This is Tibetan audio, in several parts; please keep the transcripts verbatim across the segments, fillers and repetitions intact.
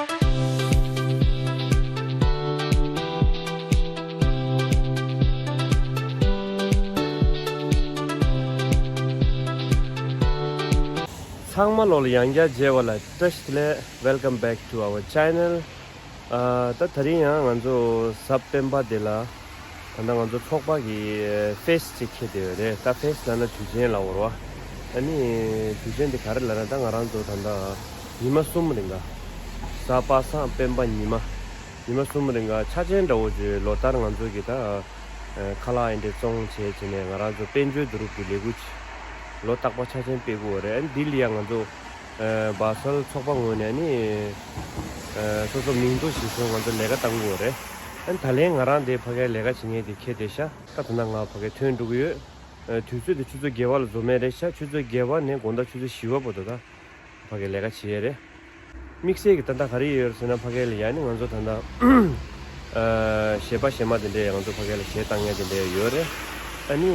ཚང་མ་ལོ་ལ་ཡང་བསྐྱར་མཇལ་བ་ལ་བཀྲ་ཤིས་བདེ་ལེགས། Welcome back to our channel. ཨ། ད་དེ་རིང་ཡང་ང་ཚོ་གཟའ་སྤེན་པ་འདི་ལ། ད་ལྟ་ང་ཚོ་ཚོགས་པ་གི་ཕེ་སི་ཅིག་འཁེལ་བསྡད་ཡོད་རེད། ད་ཕེ་སི་ལབ་ན་དུས་ཆེན་ལབ་དགོས་རེད་བ། ཨ་ནི་དུས་ཆེན་འདི་ག་རེ་ལབ་ན། ད་ང་རང་ཚོ་ད་ལྟ་ཉི་མ་གསུམ་རིང་ག་གཟའ་པ་སངས་སྤེན་པ་ཉི་མ། ཉི་མ་གསུམ་རིང་ག་ཆ་ཆེན་འདྲ་བོ་ཅིག་ལོ་ལྟར་ང་ཚོ་གི་ད་ཨ་ཁ་ལག་ཨེ་འདྲས་བཙོང་བྱས་བྱས་ནས་ང་རང་ཚོ་དཔལ་འབྱོར་བསྡུ་རུབ་ཀྱི་ལས་འགུལ་ཅིག་ལོ་རྟག་པར་ཆ་ཆེན་སྤེལ་གྱི་ཡོད་རེད། ཨ་ནི་འདི་ལ་ཡང་ང་ཚོ་ཨ་བྷ་སལ་ཚོགས་པ་ངོས་ནས་ནི་ཨ་སོ་སོ་མིང་ཐོ་གཞིར་བཟུང་ང་ཚོ་ལས་ཀ་བཏང་གི་ཡོད་རེད། ཨ་ནི་ད་ལན་ང་རང་དེ་ཕ་གིར་ལས་ཀ་བྱེད་མཁན་དེ་འཁེལ་བསྡད་ཤག་ད་ད་ལྟ་ང་ཕ་གིར་ཐོན་འགྲོ་གི་ཡོད། ཨ་དུས་ཚོད་དེ་ཆུ་ཚོད་བརྒྱད་པ་ལ་རྫོགས་མེད་རེད་ཤག་ཆུ་ཚོད་བརྒྱད་པ་ནས་དགོང་དག་ཆུ་ཚོད་བཞི་པ་བར་དུ་ད་ཕ་གིར་ལས་ཀ་བྱེད་ཡས་རེད། དམིགས་བསལ་གྱི་ད་ལྟ་ག་རེ་ཡོད་རེད་ཟེར་ན། ཕ་གི་ལ་ཡ་ནི་ང་ཚོ་ད་ལྟ་ཨ་གཞས་པ་གཞས་མ་དེ་འདྲས་ང་ཚོ་ཕ་གི་ལ་གཞས་བཏང་མཁན་དེ་འདྲས་ཡོད་རེད། ཨ་ནི་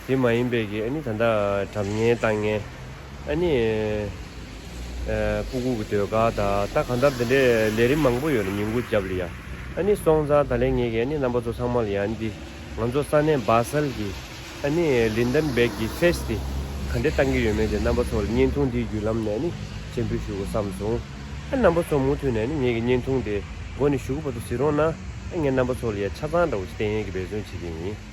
དེ་མ་ཡིན་པའི་གི་ཨ་ནི་ད་ལྟ་སྒྲ་སྙན་བཏང་མཁན། ཨ་ནི་ཨ་སྤུ་གུ་གི་ཟློས་གར་དང་ད་གང་ལྟར་དེ་འདྲས་ལས་རིམ་མང་པོ་ཡོད་རེད། ཉིན་གུང་རྒྱབ་ལ་ཡ། ཨ་ནི་སོང་ཙང་ད་ལན་ངེད་ཀྱིས་ཨ་ནི་རྣམ་པ་ཚོ་ཚང་མ་ལ་ཡ་ཨ་ནི་འདི་ང་ཚོ་ས་གནས་སྦ་སལ་གྱི་ཨ་ནི་ལིན་ཌན་བྷེག་གི་ཕེ་སི་དེ་ག་འདྲས་བཏང་གི་ཡོད་མེད་དེ་རྣམ་པ་ཚོ་ལ་བརྙན་ཐུང་འདིའི་བརྒྱུད་ལམ་ནས་ཨ་ནི་སྤྱན་འབུལ་ཞུ་དགོས་བསམ་སོང་། ཨ་རྣམ་པ་ཚོ་མུ་མཐུད་ནས་ཨ་ནི་ངེད་ཀྱི་བརྙན་ཐུང་དེ་མགོ་ནས་གཞུག་གུ་བར་དུ་གཟིགས་རོགས་གནང་། ཨ་ངས་རྣམ་པ་ཚོ་ལ་ཡ་ཆ་ཚང་འདྲ་བོ་ཅིག་བསྟན་ཡས་ཀྱི་འབད་བརྩོན་བྱེད་ཀྱི་ཡིན།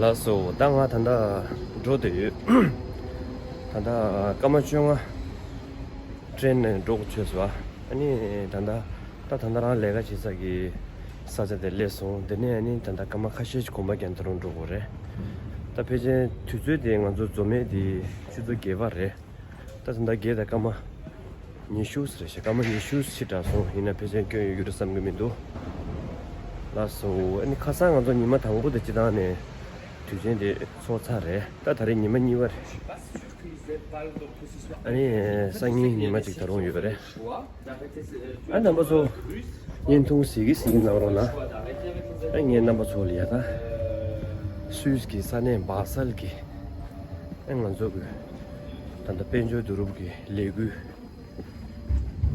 ལགས་སོ། ད་ང་ད་ལྟ་འགྲོ་བསྡད་ཡོད། ད་ལྟ་སྐར་མ་བཅོ་ལྔ་ཊེན་ནས་འགྲོ་དགོས་བྱུང་སོང་། ཨ་ནི་ད་ལྟ་ད་ད་ལྟ་རང་ལས་ཀ་བྱེད་ས་གི་ས་ཆ་དེར་སླེབས་སོང་། དེ་ནས་ཨ་ནི་ད་ལྟ་སྐར་མ་ཁ་ཤས་ཤིག་གོམ་པ་རྒྱག་ད་རུང་འགྲོ་དགོས་རེད། ད་ཕལ་ཆེར་དུས་ཚོད་དེ་ང་ཚོ་འཛོམས་ཡས་དེ་ཆུ་ཚོད་བརྒྱད་པ་རེད། ད་ད་ལྟ་བརྒྱད་དང་སྐར་མ་ཉི་ཤུ་ཙམ་རེད་ཤག་སྐར་མ་ཉི་ཤུ་ཕྱིན་དྲགས་སོང་། ཡིན་ན་ཕལ་ཆེར་སྐྱོན་ཡོད་ཀྱི་རེད་བསམ་གྱི་མི་འདུག་ལགས་སོ། ཨ་ནི་ཁ་སང་ང་ཚོ་ཉི་མ་དང་པོ་དེ་སྤྱིར་བཏང་ནས་དུས་ཆེན་དེ་ཚོགས་ཚར་རེད། ད་ད་རེས་ཉི་མ་གཉིས་པ་རེད། ཨ་ནི་སང་ཉིན་ཉི་མ་གཅིག་ད་རུང་ཡོད་པ་རེད། ཨ་རྣམ་པ་ཚོ་བརྙན་ཐུང་གཟིགས་ཀྱི་གཟིགས་ཀྱི་གནང་རོགས་གནང་། ཨ་ངས་རྣམ་པ་ཚོ་ལ་ཡ་ད་སུད་སི་གི་ས་གནས་སྦ་སལ་གྱི་ཨ་ང་ཚོ་གི་ད་ལྟ་དཔལ་འབྱོར་བསྡུ་རུབ་ཀྱི་ལས་འགུལ་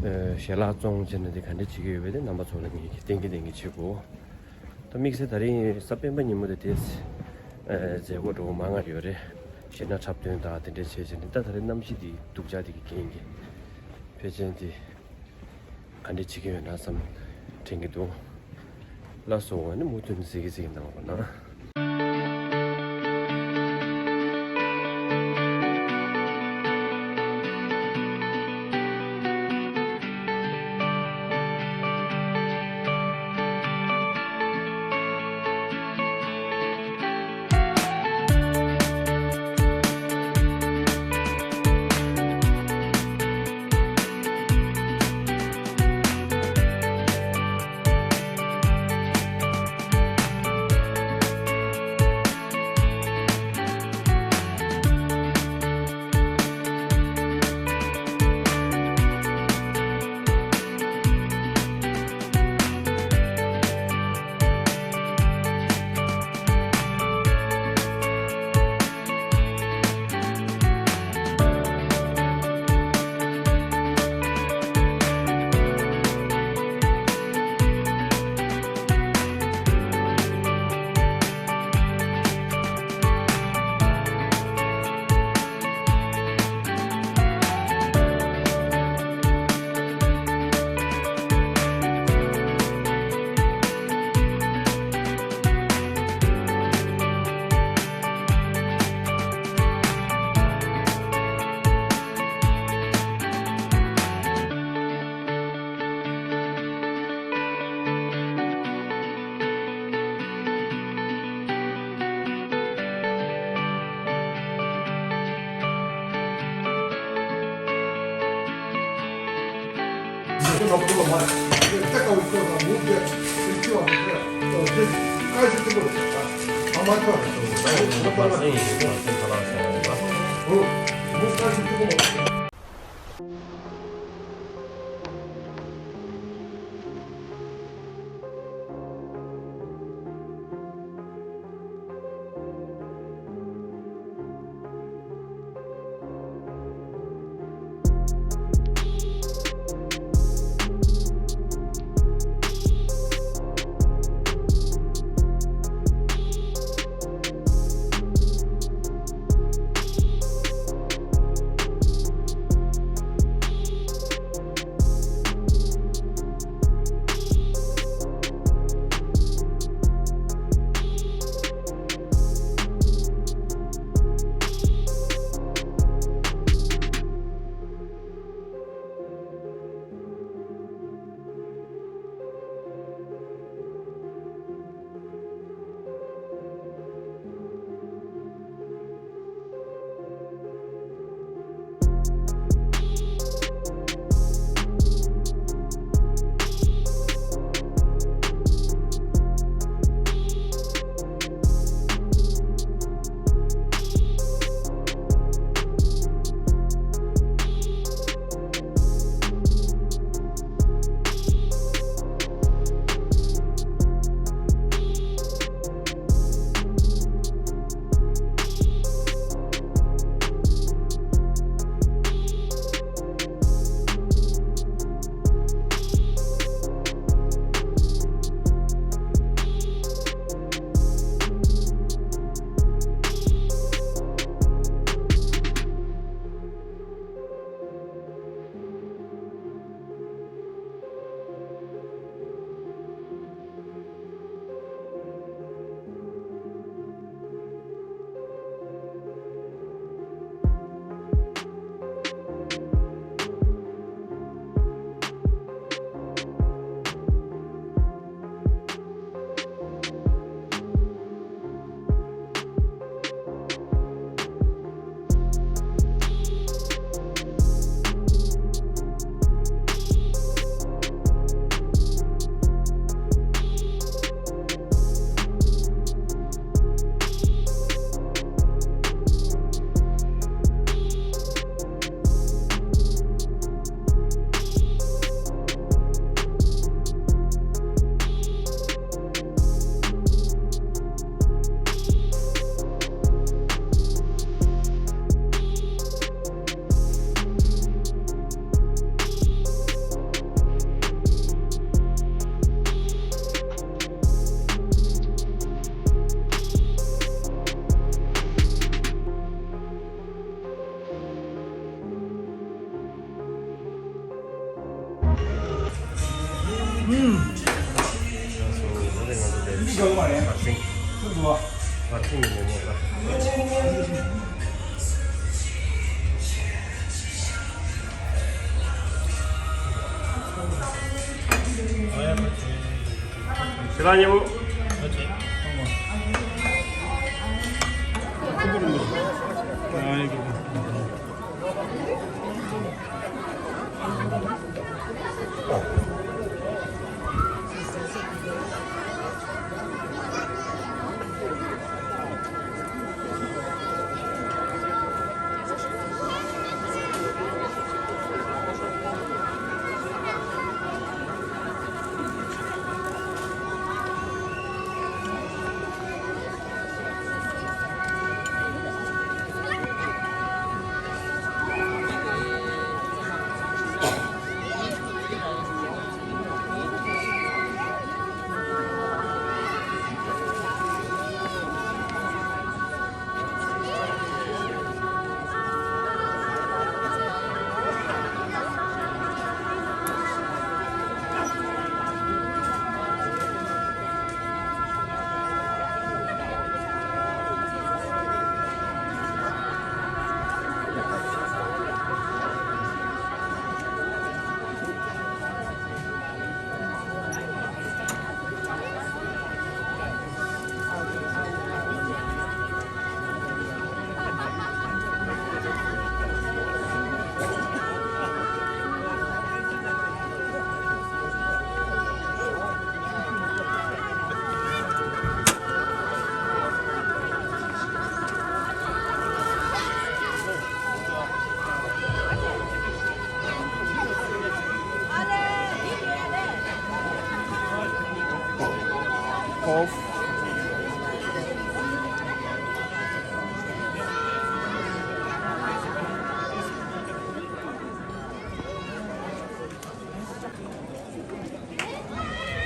ཨ་ཞལ་ལག་བཙོང་བྱས་ནས་དེ་ག་འདྲ་བྱེད་ཀྱི་ཡོད་པ་དེ་རྣམ་པ་ཚོ་ལ་ངས་བསྟན་གྱི་བསྟན་གྱི་བྱེད་དགོས། ད་དམིགས་བསལ་ད་རིང་གཟའ་སྤེན་པ་ཉིན་མོ་དེ་དེ་ཨ་མཛད་སྒོ་འགྲོ་མང་ང་ཡོད་རེད། གཞས་སྣ་འཁྲབ་སྟོན་དང་དེ་འདྲ་བྱས་བྱས་ནས། ད་ད་རེས་གནམ་གཤིས་དེ་སྡུག་ཅག་དེ་གི་རྐྱེན་གྱིས་ཕལ་ཆེར་དེ་ག་འདྲ་བྱེད་ཀྱི་ཡོད་ན་བསམ་དྲན་གྱི་འདུག་ལགས་སོ། ཨ་ནི་མུ་མཐུད་ནས་གཟིགས་གི་གཟིགས་གི་གནང་རོགས་གནང་། ཞེ་དྲག་ཉེ་བོ།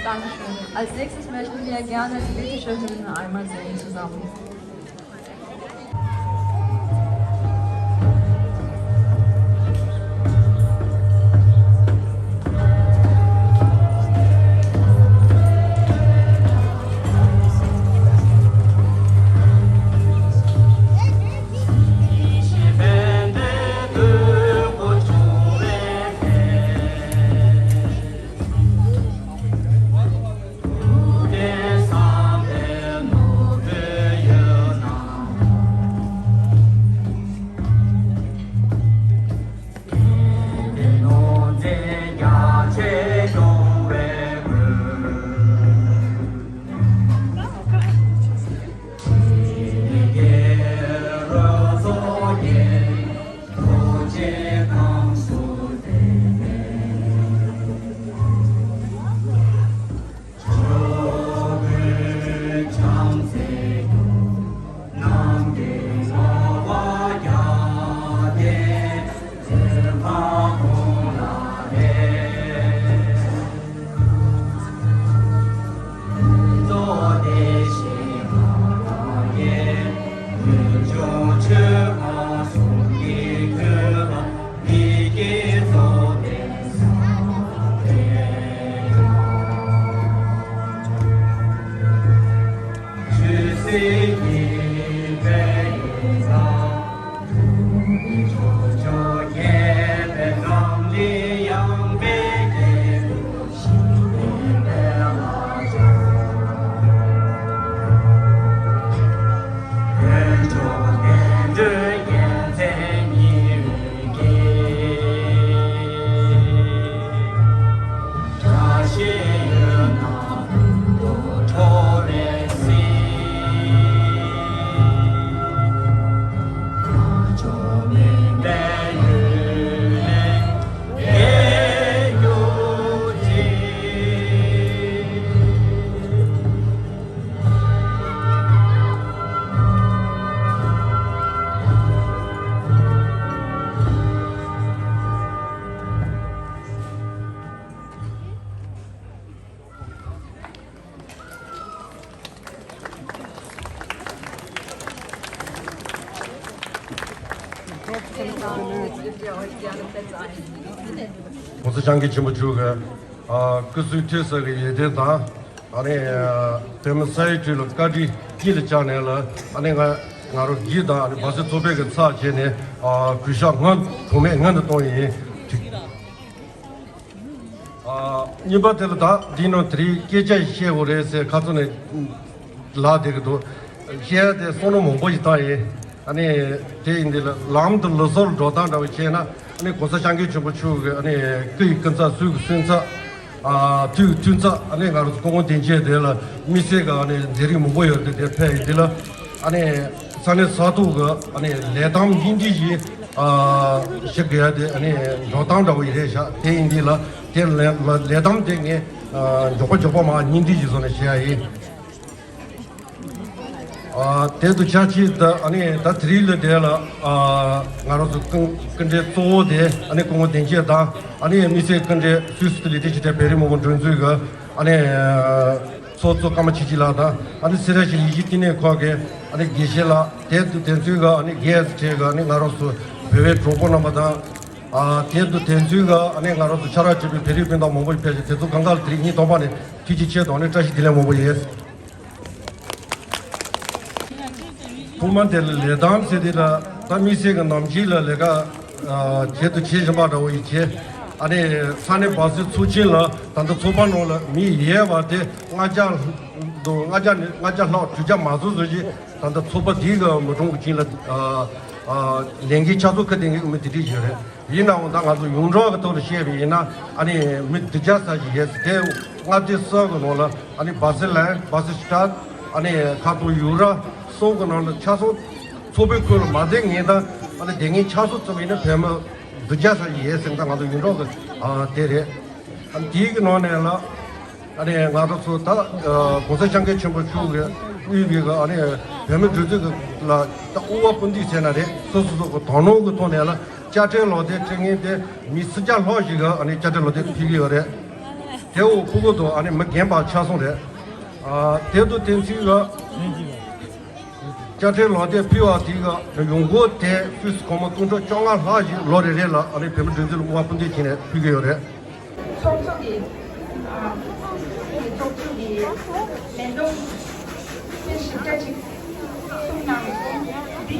Dankeschön. Als nächstes möchten wir gerne die lettische Hymne einmal singen zusammen.༸གོང་ས་༸སྐྱབས་མགོན་ཆེན་པོ་མཆོག་གི་ཨ་སྐུ་གཟུགས་ཐོས་ས་གི་ཡོན་ཏན་དང་། ཨ་ནི་བོད་མི་ས་ཡི་ཁྲོད་ལ་བཀའ་དྲིན་དཀྱིལ་ལ་བཅངས་ནས་ལ། ཨ་ནི་ང་ང་རང་གིས་དང་ཨ་ནི་སྦ་སེ་ཚོགས་པའི་གི་ཚབ་བྱས་ནས་ཨ་གུས་ཞབས་སྔོན་གོང་མའི་སྔོན་དུ་གཏོང་ཡིན། ཨ་གཉིས་པ་དེ་ལ་ད་འདི་ནང་དེ་རིང་སྐད་ཆ་ཞིག་བཤད་དགོས་རེད་ཟེར་ཁ་ཚོན་ནས་ལབ་བསྡད་ཀྱི་འདུག་བཤད་དེ་བསམ་བློ་མང་པོ་ཞིག་བཏང་ཡིན། ཨ་ནི་དེ་ཡིན་དུས་ལ་ལམ་དུ་ལུགས་སྲོལ་འགྲོ་སྟངས་འདྲ་བོ་བྱས་ན། ཨ་ནི་༸གོང་ས་༸སྐྱབས་མགོན་ཆེན་པོ་མཆོག་གི་ཨ་ནི་སྐུ་ཡི་སྐུ་ཚབ། གསུང་གི་གསུང་ཚབ། ཨ་དུས་ཀྱི་ཐུགས་ཚབ། ཨ་ནི་ང་རང་ཚོ་སྐུ་ངོ་བདེ་ཆེན་དེ་ལ་དམིགས་བསལ་གྱི་ཨ་ནི་མཛད་རིམ་མང་པོ་ཡོད་དེ་དེ་ཕེབས་ཡིན་དུས་ལ། ཨ་ནི་ས་གནས་ས་ཐོག་གི་ཨ་ནི་ལས་དམ་སྙིང་བསྡུས་ཞིག་ཨ་ཞིག་དགོས་ཡ་དེ་ཨ་ནི་འགྲོ་སྟངས་འདྲ་བོ་ཡིན་རེད་ཤག་དེ་ཡིན་དུས་ལ་དེ་ལས་ལས་དམ་དེ་ངས་ཨ་མགྱོགས་པོ་མགྱོགས་པོ་མར་སྙིང་བསྡུས་ཞིག་བཟོ་ནས་བཤད་ཡ་ཡིན། ཨ་དེ་དུ་ཆ་ཆེ་ད་ཨ་ནི་ད་དེ་རིང་ལ་དེ་ལ་ཨ་ང་རང་ཚོ་སྐུ་སྐུ་མགྲོན་གཙོ་བོ་དེ་ཨ་ནི་སྐུ་ངོ་བདེ་ཆེན་དང་། ཨ་ནི་དམིགས་བསལ་སྐུ་མགྲོན་སུད་སི་ལས་དོན་ཞིབ་ཕྲ་བོད་རིགས་མང་པོ་མགྲོན་འཛུགས་ཀྱི་ཨ་ནི་ཚོགས་གཙོ་ཀརྨ་ཆོས་སྐྱིད་ལགས་དང་། ཨ་ནི་སེ་ར་བྱེས་ལས་གཞི་བསྟི་གནས་ཁང་གི་ཨ་ནི་དགེ་བཤེས་ལགས། དེ་དུ་དེ་ཚོའི་གི་ཨ་ནི་དགེ་ཡ་ཚེ་བྱེད་ཀྱི་ཨ་ནི་ང་རང་ཚོ་བོད་པའི་གྲོགས་པོ་རྣམ་པ་དང་། ཨ་དེ་དུ་དེ་ཚོའི་གི་ཨ་ནི་ང་རང་ཚོ་ཕྱག་རོགས་བྱེད་པའི་བོད་རིགས་སྤུན་ཟླ་མང་པོ་ཞིག་ཕེབས་ཤིང་། དེ་ཚོ་གང་ག་ལ་དེ་རིང་ཉིན་དང་པ་ནས་ཐུགས་རྗེ་ཆེ་དང་ཨ་ནི་བཀྲ་ཤིས་བདེ་ལེགས་མང་པོ་ཡོད། ཐོག་མ་དེ་ལ་ལས་དམ་ཟེར་དེ་ལ་ད་དམིགས་བསལ་གྱི་ནམ་རྒྱུན་ལ་ལས་ཀ་ཨ་བྱེད་དུ་བྱེད་བཞིན་པ་འདྲ་བོ་ཡིན་བྱས། ཨ་ནི་ས་གནས་སྦ་སེ་ཚོགས་ཆེན་ལ་ད་ལྟ་ཚོགས་པ་ནང་ལ་མི་ཡོད་པ་དེ་ལྔ་བརྒྱ་དང་ལྔ་བརྒྱ་ནས་ལྔ་བརྒྱ་ལྷག་དྲུག་བརྒྱ་མ་ཟིན་ཟིན་ཅིག་ད་ལྟ་ཚོགས་པ་འདིའི་གི་མི་གྲངས་ཀྱི་རྐྱེན་ལ་ཨ་ཨ་ལས་འགན་ཆ་ཚང་ཁུར་བསྡད་མཁན་གྱི་མི་དེ་འདྲས་ཡོད་རེད། ཡིན་ནའང་ད་ང་ཚོ་ཡོངས་གྲགས་ཀྱི་ཐོག་ལ་བཤད་པ་ཡིན་ན། ཨ་ནི་མི་བདུན་བརྒྱ་ཙམ་ཞིག་ཡོད་ཟེར། དེ་མངའ་སྡེ་གསུམ་གྱི་ནང་ལ་ཨ་ནི་སྦ་སེ་ལན། སྦ་སེ་སི་ཏཱད། ཨ་ནི་ཁ་ཐོར་ཡུ་ར་གསུམ་གྱི་ནང་ལ་ཆ་ཚང་ཚོགས་པའི་ཁུལ་ལ་མ་བསྡད་མཁན་དང་། ཨ་ནི་བསྡད་མཁན་ཆ་ཚང་བཙུམས་ཡིན་ན་བོད་མི་བདུན་བརྒྱ་ཙམ་ཞིག་ཡོད་ཟེར། ད་ང་ཚོ་ཡོངས་གྲགས་ཀྱི་ཨ་དེ་རེད། ཨ་ནི་དེའི་གི་ནང་ནས་ལ། ཨ་ནི་ང་རང་ཚོ་ད་༸གོང་ས་༸སྐྱབས་མགོན་ཆེན་པོ་མཆོག་གིས་དབུས་པའི་གི་ཨ་ནི་བོད་མི་སྒྲིག་འཛུགས་ཀྱི་ལ་ད་དབུ་བ་དཔུང་སྡེ་ཟེར་ན་རེད། སོ་སོ་སོ་གི་དོ་སྣང་གི་ཐོག་ནས་ལ་དཔྱ་ཁྲལ་ལག་དེབ་སྤྲད་མཁན་དེ་མི་སུམ་བརྒྱ་ལྷག་ཞིག་གིས་ཨ་ནི་དཔྱ་ཁྲལ་ལག་དེབ་ཕུལ་གི་ཡོད་རེད། དེ་འོ་ཕྲུ་གུ་དང་ཨ་ནི་མི་རྒན་པ་ཆ་ཚང་རེད། ཨ་དེ་དང་དེ་ཚོའི་ག་དཔྱ་ཁྲལ་ལག་དེབ་ཕུལ་བ་དེ་ག་ཡོང་སྒོ་དེ་སུད་སི་སྒོར་མོ་སྟོང་ཕྲག་བཅོ་ལྔ་ལྷག་ཞིག་ལོ་རེ་རེ་ལ་ཨ་ནི་བོད་མི་སྒྲིག་འཛུགས་ལ་དབུ་མ་སྤུན་ཟླའི་ཆེད་ནས་ཕུལ་གྱི་ཡོད་རེད། ཚོགས་གཙོ་གི་ཚོགས་གཙོ་གི་ལས་དོན་དཔེ་ཞིབ་ཕྲ་ཅིག་གསུངས་གནང་སོང་། འདི་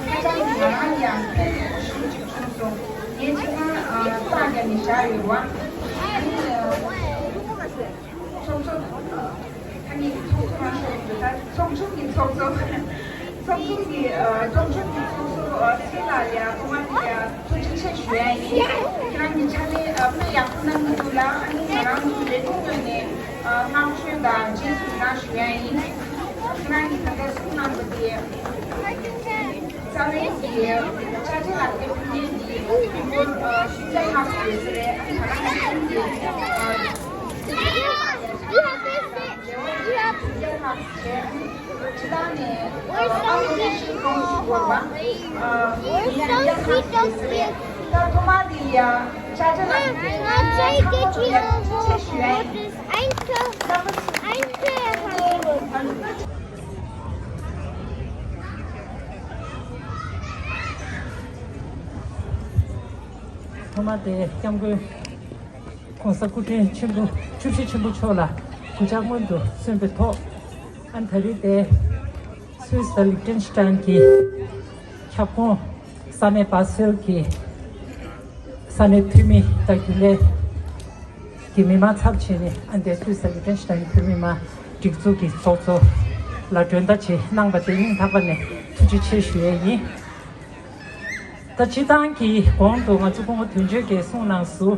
ཧ་ཅང་གི་ང་རང་ཡང་ཕན་ཐོགས་ཞེ་པོ་ཅིག་བྱུང་སོང་། ངས་ཁྱེད་རང་རྟགས་རྒྱབ་ནས་བཞག་ཡོད་པ། ཨ་ནི་ཚོགས་གཙོ་ད་ནི་ཚོགས་གཙོ་མ་ཤོར་འདུག་ད་ཚོགས་ཆུང་གི་ཚོགས་གཙོ། ཚོགས་ཆུང་གི་ཚོགས་ཆུང་གི་ཚོགས་གཙོ་ཚེ་ལགས་ཡ་ཐོག་མ་དེ་ཡ་ཐུགས་རྗེ་ཆེ་ཞུ་ཡ་ཡིན། ཁྱེད་རང་གི་ཕྱག་ལས་དཔེ་ཡག་པོ་གནང་གི་འདུག་ལ། ཨ་ནི་ང་རང་ཚོ་ལས་ཁུངས་ངོས་ནས་བསྔགས་བརྗོད་དང་རྗེས་སུ་ཡི་རང་ཞུ་ཡ་ཡིན། ཁྱེད་རང་གིས་ད་ལྟ་གསུངས་གནང་པ་དེ་རྩ་བའི་གི་དཔྱ་ཁྲལ་ལག་དེབ་ཕུལ་མཁན་དེ་ཡུ་རོབ་སུད་སི་ལྷག་ཡོད་ས་རེད། ཨ་ནི་ད་ལྟ་ང་ཚོའི་གི་ཨ་འབྲེལ་བ་ཡ་ཆ་ལག་དང་འབྲེལ་བ་ཡ་ཡ་ལྷག་བྱས། ཨ་ནི་སྤྱི་བཏང་ནས་ཨ་ཨ་ལོ་ནས་ཤིང་ཁོང་ཞུ་དགོས་པ། ཨ་ཡ་ཡ་ལྷག་ཡོད་ས་རེད། ད་ཐོག་མ་དེ་ཡ་དཔྱ་ཁྲལ་ལག་དེབ་ཚང་མ་ལ་ཡ་ཐུགས་རྗེ་ཆེ་ཞུ་ཡ་ཡིན། རྣམ་པ་ཚོ་གི་ཐོག་མ་དེ་སྐྱབས་མགོན་༸གོང་ས་སྐུ་ཕྲེང་ཆེན་པོ་བཅུ་བཞི་ཆེན་པོ་མཆོག་ལ་གུས་ཕྱག་སྔོན་དུ་སོན་པའི་ཐོག་ཨ་ནི་ད་རེས་དེ་སུད་སི་དང་ལིག་ཏེན་ཤི་ཏན་གྱི་ཁྱབ་ཁོངས་ས་གནས་སྦ་སེལ་གྱི་ས་གནས་འཐུས་མི་དང་རྒྱུན་ལས་ཀྱི་མི་མང་ཚབ་བྱས་ནས་ཨ་ནི་དེ་སུད་སི་དང་ལིག་ཏེན་ཤི་ཏན་བོད་མི་མང་སྒྲིག་འཛུགས་ཀྱི་ཚོགས་གཙོ་ལ་མགྲོན་བརྡ་བྱེད་གནང་པ་དེ་སྙིང་ཐག་པ་ནས་ཐུགས་རྗེ་ཆེ་ཞུ་ཡས་ཡིན། ད་སྤྱིར་བཏང་གི་གོང་དུ་ང་ཚོ་སྐུ་ངོ་དོན་གཅོད་ཀྱིས་གསུངས་གནང་སོང་།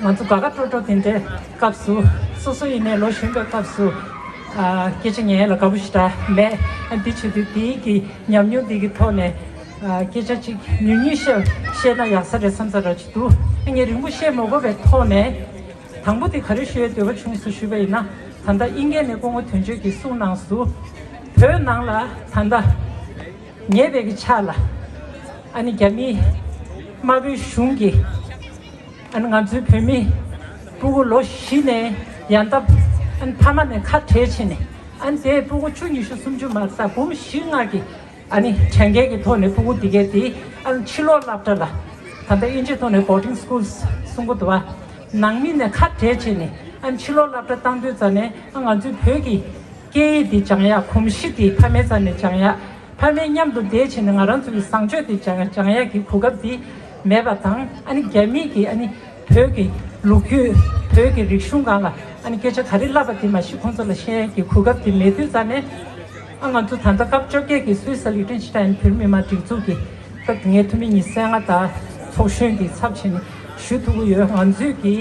ང་ཚོ་དགའ་དགའ་སྤྲོ་སྤྲོ་དེ་འདྲའི་སྐབས་སུ་སོ་སོ་ཡིན་ནའི་ལོ་གཞོན་པའི་སྐབས་སུ་ཨ་སྐད་ཆ་ཉན་ཡས་ལ་དགའ་པོ་ཞེ་དྲག་མེད། ཨ་འདི་བྱེད་དུས་དེའི་གི་ཉམས་མྱོང་འདི་གི་ཐོག་ནས་ཨ་སྐད་ཆ་གཅིག་ཉུང་ཉུང་བཤད་བཤད་ན་ཡག་ས་རེད་བསམ་ས་འདྲ་ཅིག་འདུག་ཨ་ངས་རིང་པོ་བཤད་མ་དགོས་པའི་ཐོག་ནས་དང་པོ་དེ་ག་རེ་ཞུ་ཡས་འདོད་པ་བྱུང་སོང་ཞུས་པ་ཡིན་ན། ད་ལྟ་དབྱིན་སྐད་ནས་སྐུ་ངོ་དོན་གཅོད་ཀྱིས་གསུངས་གནང་སོང་། བོད་ནང་ལ་ད་ལྟ་ཉེ་བའི་གི་ཆ་ལ་ཨ་ནི་རྒྱ་མིའི་དམར་པོའི་གཞུང་གིས་ཨ་ནི་ང་ཚོའི་བོད་མི་སྤུ་གུ་ལོ་བཞི་ནས་ཡང་ད་ཨ་ནི་ཕ་མ་ནས་ཁ་བྲལ་བྱས་ནས་ཨ་ནི་དེ་སྤུ་གུ་བཅུ་ཉི་ཤུ་སུམ་ཅུ་མ་ཟ་འབུམ་བཞི་ལྔ་གི་ཨ་ནི་གྲངས་ཀའི་གི་ཐོག་ནས་སྤུ་གུ་འདི་གས་དེ་ཨ་ནི་ཕྱི་ལོགས་སློབ་གྲྭ་ལ་ད་ལྟ་དབྱིན་ཇིའི་ཐོག་ནས་boarding schools གསུང་གི་འདུག་བ། ནང་མི་ནས་ཁ་བྲལ་བྱས་ནས་ཨ་ནི་ཕྱི་ལོགས་སློབ་གྲྭ་བཏང་དུས་ཙ་ནས་ཨ་ང་ཚོའི་བོད་ཀྱི་སྐད་ཡིག་འདི་སྦྱང་ཡག་གོམས་གཤིས་འདི་ཕ་མའི་རྩ་ནས་སྦྱང་ཡག་ཕ་མའི་མཉམ་དུ་བསྡད་བྱས་ནས་ང་རང་ཚོ་གི་བཟང་སྤྱོད་འདི་སྦྱང་སྦྱང་ཡག་གི་གོ་སྐབས་འདི་མེད་པ་དང་། ཨ་ནི་རྒྱ་མིས་ཀྱི་ཨ་ནི་བོད་ཀྱི་ལོ་རྒྱུས་བོད་ཀྱི་རིག་གཞུང་སྒང་ལ་ཨ་ནི་སྐད་ཆ་ག་རེ་བསླབ་པ་དེ་མ་གཞི་ཁོང་ཚོ་ལ་བཤད་ཡག་གི་གོ་སྐབས་དེ་མེད་དུས་ཙ་ནས། ཨ་ང་ཚོ་ད་ལྟ་སྐབས་བཅོ་བརྒྱད་ཀྱི་སུད་སི་ལིག་ཏེན་ཤི་ཏན་བོད་མི་མང་སྒྲིག་འཛུགས་ཀྱི་སྐབས་ངས་འཐུས་མི་ཉི་ཤུ་རྩ་ལྔ་དང་ཚོགས་གཞོན་གྱི་ཚབ་བྱས་ནས་ཞུ་ཐུབ་ཀྱི་ཡོད། ང་ཚོས་ཀྱི་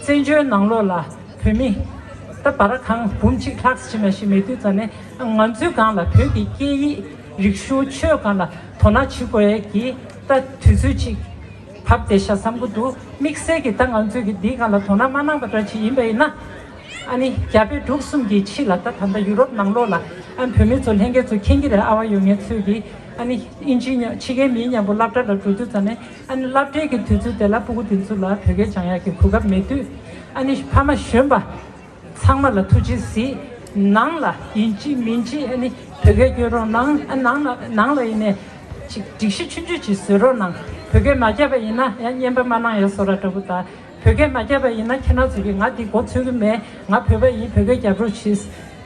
བཙན་བྱོལ་ནང་ལོགས་ལ་བོད་མི་ད་བར་གང་འབུམ་གཅིག་ལྷག་ཙམ་མ་ཞིག་མེད་དུས་ཙ་ནས་ང་ཚོའི་སྒང་ལ་བོད་ཀྱི་སྐད་ཡིག་རིག་གཞུང་ཆོས་སྒང་ལ་དོ་སྣང་བྱེད་དགོས་ཡས་ཀྱི་ད་དུས་ཚོད་ཅིག་བབས་བསྡད་ཤག་བསམ་གྱི་འདུག་དམིགས་བསལ་གྱིས་ད་ང་ཚོས་ཀྱི་འདིའི་སྒང་ལ་དོ་སྣང་མ་གནང་པ་འདྲ་ཅིག་ཡིན་པ་ཡིན་ན། ཨ་ནི་རྒྱ་བལ་འབྲུག་གསུམ་གྱི་ཕྱི་ལ་ད་ད་ལྟ་ཡུ་རོབ་ནང་ལོགས་ལ་ཨ་ནི་བོད་མི་ཚོ་ལྷན་རྒྱས་ཚོ་མཁྱེན་གྱི་རེད། ཨ་བ་ཡོད་མཁན་ཚོས་ཀྱི་ཨ་ནི་དབྱིན་ཇིའི་མཉམ་ཕྱི་རྒྱལ་མིའི་མཉམ་པོ་སློབ་གྲྭ་ལ་འགྲོ་དུས་ཙ་ནས་ཨ་ནི་སློབ་གྲྭའི་གི་དུས་ཚོད་དེ་ལ་སྤུ་གུ་དེ་ཚོ་ལ་བོད་སྐད་སྦྱང་ཡག་གི་གོ་སྐབས་མེད་དུས། ཨ་ནི་ཕ་མ་གཞོན་པ་ཚང་མ་ལ་ཐུགས་རྗེ་གཟིགས། ནང་ལ་ཡིན་གཅིག་མིན་གཅིག་ཨ་ནི་བོད་སྐད་སྐྱོན་རོགས་གནང་། ཨ་ནང་ལ་ནང་ལ་ཡིན་ནས་ཅིག་སྒྲིག་གཞི་ཆུང་ཆུང་ཅིག་བཟོས་རོགས་གནང་། བོད་སྐད་མ་རྒྱབ་པ་ཡིན་ན་ཡང་རྔན་པ་མ་གནང་ཡ་བཟོ་འདྲ་འདྲ་པོ་དང་། བོད་སྐད་མ་རྒྱབ་པ་ཡིན་ན་ཁྱེད་རང་ཚོ་གིས་ང་འདི་མགོ་ཚོད་ཀྱི་མེད། ང་བོད་པ་ཡིན། བོད་སྐད་རྒྱབ་རོགས་བྱེད།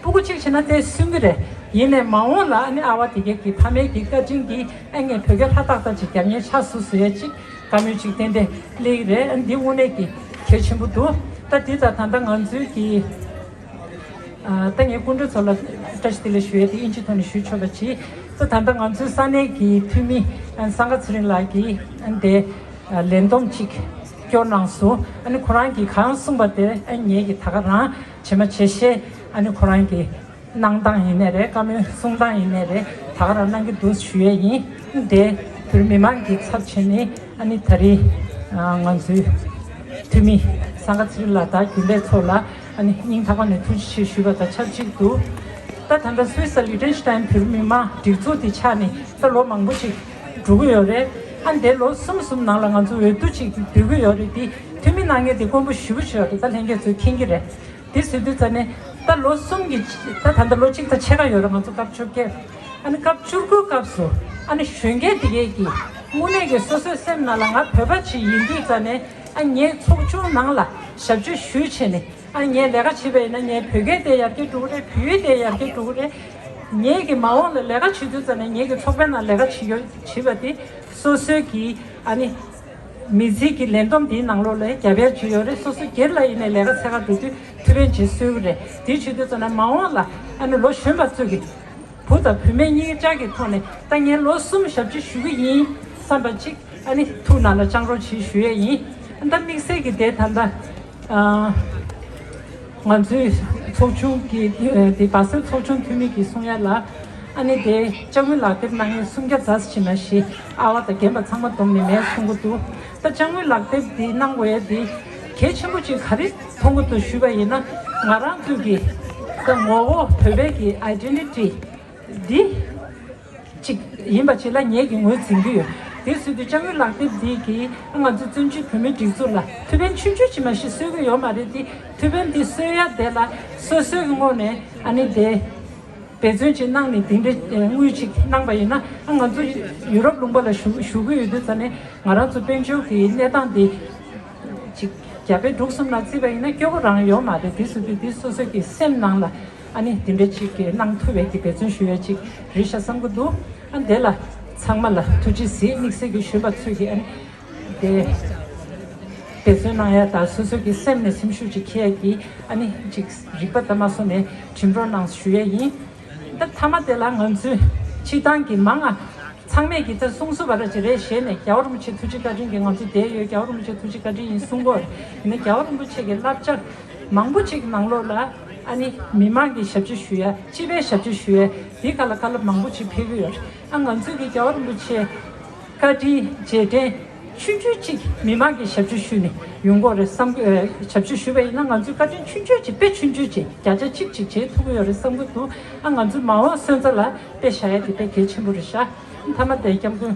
སྤུ་གུ་གཅིག་བྱས་ན་དེ་སུན་གྱི་རེད། ཡིན་ནའི་མ་འོངས་ལ་ཨ་ནི་ཨ་བ་དེ་གས་ཀྱི་ཕ་མའི་གི་བཀའ་དྲིན་གྱིས་ཨ་ངས་བོད་སྐད་ལྷ་ཏག་ཏག་ཅིག་རྒྱབ་མཁན་ཆགས་སོང་ཟེར་ཡས་ཅིག་བཀའ་མོལ་ཅིག་ཏན་ཏན་སླེབས་ཀྱི་རེད། ཨ་ནི་འདི་དངོས་གནས་ཀྱི་གལ་ཆེན་པོ་འདུག་ད་འདི་ད་ད་ལྟ་ང་ཚོའི་གི་ཨ་ད་ངས་སྐུ་མགྲོན་ཚོ་ལ་བཀྲ་ཤིས་བདེ་ལེགས་ཞུ་ཡས་དེ་དབྱིན་ཇི་ཐོག་ནས་ཞུས་ཆོག་པ་བྱེད། ད་ད་ལྟ་ང་ཚོའི་ས་གནས་ཀྱི་འཐུས་མི་ཨ་ནི་སངྒ་ཚེ་རིང་ལགས་ཀྱིས་ཨ་ནི་དེ་ཨ་ལན་འདེབས་ཅིག་སྐྱོར་གནང་སོང་། ཨ་ནི་ཁོ་རང་གིས་གང་གསུངས་པ་དེ་ཨ་ནི་ངེད་ཀྱིས་ད་ག་རང་བྱེ་མ་བྱེ་ཤེས་ཨ་ནི་ཁོ་རང་གིས་གནང་སྟངས་ཡིན་ནའི་རེད། བཀའ་མོལ་གསུང་སྟངས་ཡིན་ནའི་རེད། ད་ག་རང་གནང་གི་འདུག་ཞུ་ཡས་ཡིན། ཨ་ནི་དེ་བོད་མི་མང་གི་ཚབ་བྱས་ནས་ཨ་ནི་ད་རེས་ཨ་ང་ཚོའི་འཐུས་མི་སངྒ་ཚེ་རིང་ལགས་དང་རྒྱུན་ལས་ཚོ་ལ་ཨ་ནི་སྙིང་ཐག་པ་ནས་ཐུགས་རྗེ་ཆེ་ཞུས་པ་དང་ཆབས་ཅིག་ཏུ། ད་ད་ལྟ་སུད་སི་ལིག་ཏེན་ཤི་ཏན་བོད་མི་མང་སྒྲིག་འཛུགས་དེ་ཆགས་ནས་ད་ལོ་མང་པོ་ཞིག་འགྲོ་གི་ཡོད་རེད། ཨ་ནི་དེ་ལོ་གསུམ་གསུམ་ནང་ལ་ང་ཚོ་འོས་བསྡུ་ཅིག་བསྡུ་གི་ཡོད་རེད། དེ་ འཐུས་མི་གནང་མཁན་དེ་དཀོན་པོ་ཞེ་པོ་ཅིག་ཡོད་རེད། ད་ལྷན་རྒྱས་ཚོས་མཁྱེན་གྱི་རེད། དེ་ཟེར་དུས་ཙ་ནས་ད་ལོ་གསུམ་གྱི་ད་ད་ལྟ་ལོ་གཅིག་དང་ཕྱེད་ཀ་ཡོད་རེད། ང་ཚོ་སྐབས་བཅོ་བརྒྱད། ཨ་ནི་སྐབས་བཅུ་དགུ་སྐབས་སུ་ཨ་ནི་གཞོན་སྐྱེས་དེ་གས་ཀྱིས་དངོས་གནས་ཀྱི་སོ་སོའི་སེམས་ནང་ལ་ང་བོད་པ་ཅིག་ཡིན་དུས་ཙ་ནས། ཨ་ངས་ཚོགས་ཆུང་ནང་ལ་ཞབས་ཕྱི་ཞུས་བྱས་ནས། ཨ་ངས་ལས་ཀ་བྱེད་པ་ཡིན་ན་ངས་བོད་སྐད་དེ་ཡར་རྒྱས་འགྲོ་གི་རེད། བོད་ཡིག་དེ་ཡར་རྒྱས་འགྲོ་གི་རེད། ངས་ཀྱི་མ་འོངས་ལ་ལས་ཀ་བྱེད་དུས་ཙ་ནས་ངས་ཀྱི་ཚོགས་པའི་ནང་ལས་ཀ་བྱེད་ཡོད་བྱེད་པ་དེ་སོ་སོའི་གི་ཨ་ནི་མི་ཚེ་གི་ལས་བསྡོམས་དེའི་ནང་ལོགས་ལ་རྒྱབ་ཡར་བྱེད་ཡོད་རེད། སོ་སོ་སྒེར་ལ་ཡིན་ནའི་ལས་ཀ་འཚོལ་ག་འགྲོ་དུས་ཐུགས་ཕན་ཅིག་གསོས་ཀྱི་རེད། དེ་བྱེད་དུས་ཙ་ན་མ་འོངས་ལ་ཨ་ནི་ལོ་གཞོན་པ་ཚོས་ཀྱི་བུ་དང་བུད་མེད་གཉིས་ཆ་གི་ཐོག་ནས་ད་ངས་ལོ་གསུམ་ཞབས་ཕྱི་ཞུ་གི་ཡིན་བསམ་པ་ཅིག་ཨ་ནི་ཐུགས་ནང་ལ་བཅངས་རོགས་བྱེད་ཞུ་ཡས་ཡིན། ཨ་ད་དམིགས་བསལ་གྱི་དེ་ད་ལྟ་ཨ་ང་ཚོའི་ཚོགས་ཆུང་གི་ཨ་དེ་བ་སེལ་ཚོགས་ཆུང་འཐུས་མི་གིས་གསུང་ཡ་ལ། ཨ་ནི་དེ་ཅ་དངོས་ལག་དེབ་གནང་མཁན་སུམ་བརྒྱ་ཙམ་ཞིག་མ་གཞི་ཨ་བ་དང་རྒན་པ་ཚང་མ་བསྡོམས་ནས་མེད་གསུང་གི་འདུག་ད་ཅ་དངོས་ལག་དེབ་འདི་གནང་དགོས་ཡ་འདི་གལ་ཆེན་པོ་ཅིག་ག་རེ་མཐོང་གི་འདུག་ཞུས་པ་ཡིན་ན། ང་རང་ཚོའི་གི་ད་ངོ་བོ་བོད་པའི་གི་ཨའི་ཌེན་ཊི་ཊི་འདི་ཅིག་ཡིན་པ་ཅིག་ལ་ངེད་ཀྱིས་ངོས་འཛིན་གྱི་ཡོད། དེ་བཟོས་དུས་ཅ་དངོས་ལག་དེབ་འདི་གིས་ང་ཚོ་བཙན་བྱོལ་བོད་མིའི་སྒྲིག་འཛུགས་ལ་ཐུགས་ཕན་ཆུང་ཆུང་ཅིག་མ་གཞི་གསོས་ཀྱི་ཡོད་མ་རེད་དེ། ཐུགས་ཕན་འདི་གསོས་ཡ་དེ་ལ་སོ་སོའི་གི་ངོས་ནས་ཨ་ནི་དེ། འབད་བརྩོན་ཅིག་གནང་ནས་དེ་འདྲའི་དངུལ་ཅིག་གནང་པ་ཡིན་ན། ཨ་ང་ཚོ་ཡུ་རོབ་ལུང་པ་ལ་བཞུགས་བཞུགས་ཀྱི་ཡོད་དུས་ཙ་ནས་ང་རང་ཚོ་དཔལ་འབྱོར་གྱི་གནས་སྟངས་དེ་ཅིག་རྒྱ་བལ་འབྲུག་གསུམ་ལ་བརྩིས་པ་ཡིན་ན་སྐྱོ་པོ་རང་ཡོད་མ་རེད། དེ་སོ་དུས་དེ་སོ་སོ་གི་སེམས་ནང་ལ་ཨ་ནི་དེ་འདྲ་ཅིག་གི་གནང་ཐུབ་པའི་གི་འབད་བརྩོན་ཞུ་ཡ་ཅིག་རེད་ཤག་བསམ་གྱི་འདུག་ཨ་དེ་ལ་ཚང་མ་ལ་ཐུགས་རྗེ་གཟིགས། དམིགས་བསལ་གྱི་གཞོན་པ་ཚོས་ཀྱི་ཨ་ནི། དེ་འབད་བརྩོན་གནང་ཡ་དང་སོ་སོ་གི་སེམས་ནས་སེམས་ཤུགས་ཅིག་འཁྱེར་ཡ་གི་ཨ་ནི་ཅིག་རིག་པ་ལྟ་མ་སོང་ནས་གྲོས་མོལ་གནང་ཞུ་ཡ་ཡིན། ད་མཐའ་མ་དེ་ལ་ང་ཚོའི་སྤྱི་བཏང་གི་མང་ང་ཚང་མས་ཀྱི་ད་གསུང་སུ་བ་ར་ཅིག་རེད་ཞེས་ནས། རྒྱལ་བ་རིན་པོ་ཆེ་ཐུགས་རྗེ་བཀའ་དྲིན་གྱིས་ང་ཚོ་བསྡད་ཡོད། རྒྱལ་བ་རིན་པོ་ཆེ་ཐུགས་རྗེ་བཀའ་དྲིན་ཡིན་གསུང་གི་ཡོད་རེད། ཡིན་ན་རྒྱལ་བ་རིན་པོ་ཆེ་གི་བསླབ་བྱ་མང་པོ་ཅིག་ནང་ལོགས་ལ་ཨ་ནི་མི་མང་གི་ཞབས་ཕྱི་ཞུ་ཡ། སྤྱི་པའི་ཞབས་ཕྱི་ཞུ་ཡ། དེའི་སྒང་ལ་བཀའ་སློབ་མང་པོ་ཅིག་ཕེབས་ཀྱི་ཡོད་རེད། ཨ་ང་ཚོས་ཀྱི་རྒྱལ་བ་རིན་པོ་ཆེ་བཀའ་དྲིན་རྗེས་དྲན་ཆུང་ཆུང་ཅིག་མི་མང་གི་ཞབས་ཕྱི་ཞུས་ནས་ཡོང་གི་ཡོད་རེད་བསམ་གི། ཨ་ཞབས་ཕྱི་ཞུས་པ་ཡིན་ན་ང་ཚོས་བཀའ་དྲིན་ཆུང་ཆུང་ཅིག་དཔེ་ཆུང་ཆུང་ཅིག་བརྒྱ་ཆ་གཅིག་ཅིག་བྱེད་ཐུབ་ཀྱི་ཡོད་རེད་བསམ་གྱི་འདུག་ཨ་ང་ཚོའི་མ་འོངས་སོན་རྩ་ལ་དཔེ་བཞག་ཡ་དེ་དཔེ་གལ་ཆེན་པོ་རེད་ཤག་མཐའ་མ་དེ་སྐྱབས་མགོན་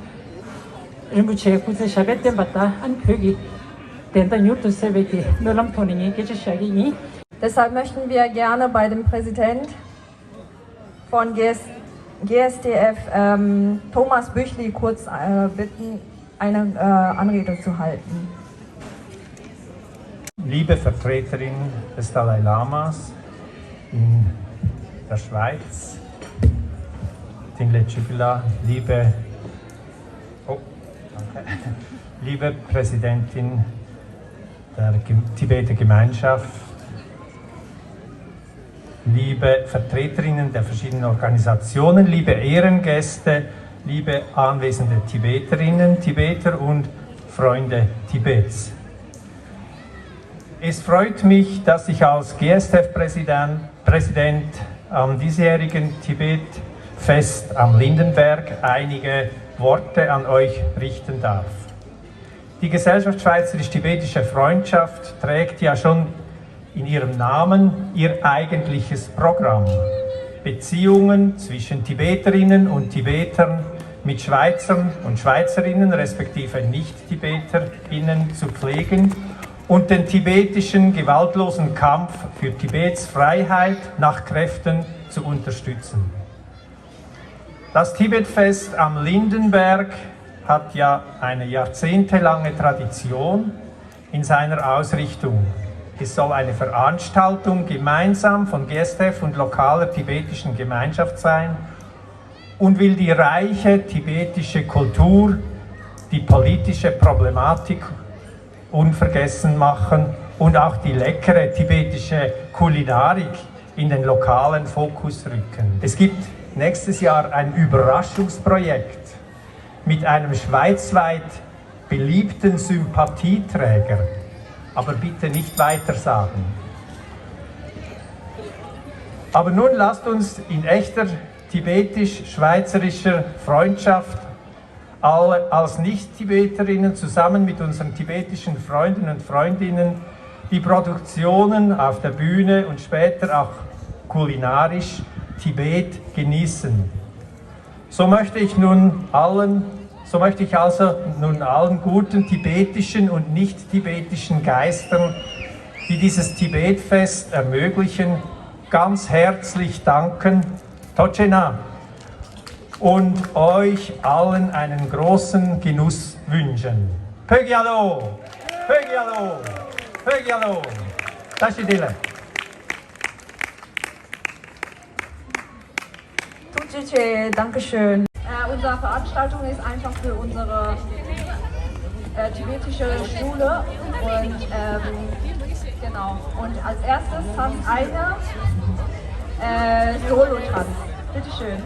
རིན་པོ་ཆེའི་སྐུ་ཚེ་ཞབས་པད་བརྟན་པ་དང་། ཨ་ནི་བོད་ཀྱི་བདེན་མཐའ་མྱུར་དུ་གསལ་བའི་གི་སྨོན་ལམ་ཐོག་ནས་ངས་སྐད་ཆ་བཤད་ཀྱི་ཡིན། Deshalb möchten wir gerne bei dem Präsident von G S, G S T F, ähm, Thomas Büchli kurz, äh, bitten, eine, äh, Anrede zu halten. Liebe Vertreterin des Dalai Lamas in der Schweiz, Thinley Chugila, liebe, oh, danke, liebe Präsidentin der Gem-, Tibeter Gemeinschaft, liebe Vertreterinnen der verschiedenen Organisationen, liebe Ehrengäste, liebe anwesende Tibeterinnen, Tibeter und Freunde Tibets. Es freut mich, dass ich als G S T F-Präsident, Präsident am diesjährigen Tibet-Fest am Lindenberg einige Worte an euch richten darf. Die Gesellschaft Schweizerisch-Tibetischer Freundschaft trägt ja schon in ihrem Namen ihr eigentliches Programm: Beziehungen zwischen Tibeterinnen und Tibetern mit Schweizern und Schweizerinnen respektive Nicht-Tibeterinnen zu pflegen und den tibetischen gewaltlosen Kampf für Tibets Freiheit nach Kräften zu unterstützen. Das Tibetfest am Lindenberg hat ja eine jahrzehntelange Tradition in seiner Ausrichtung. Es soll eine Veranstaltung gemeinsam von G S T F und lokaler tibetischen Gemeinschaft sein und will die reiche tibetische Kultur, die politische Problematik unvergessen machen und auch die leckere tibetische Kulinarik in den lokalen Fokus rücken. Es gibt nächstes Jahr ein Überraschungsprojekt mit einem schweizweit beliebten Sympathieträger. Aber bitte nicht weitersagen. Aber nun lasst uns in echter tibetisch-schweizerischer Freundschaft alle als Nicht-Tibeterinnen zusammen mit unseren tibetischen Freunden und Freundinnen die Produktionen auf der Bühne und später auch kulinarisch Tibet genießen. So möchte ich nun allen So möchte ich also nun allen guten tibetischen und nicht tibetischen Geistern, die dieses Tibetfest ermöglichen, ganz herzlich danken, Tochena, und euch allen einen großen Genuss wünschen. Pögialo! Pögialo! Pögialo! Tashi dile. Tutsche, Dankeschön. Äh, unsere Veranstaltung ist einfach für unsere äh, tibetische Schule. Und ähm, genau. Und als erstes tanzt eine äh, Solo-Tanz. Bitteschön.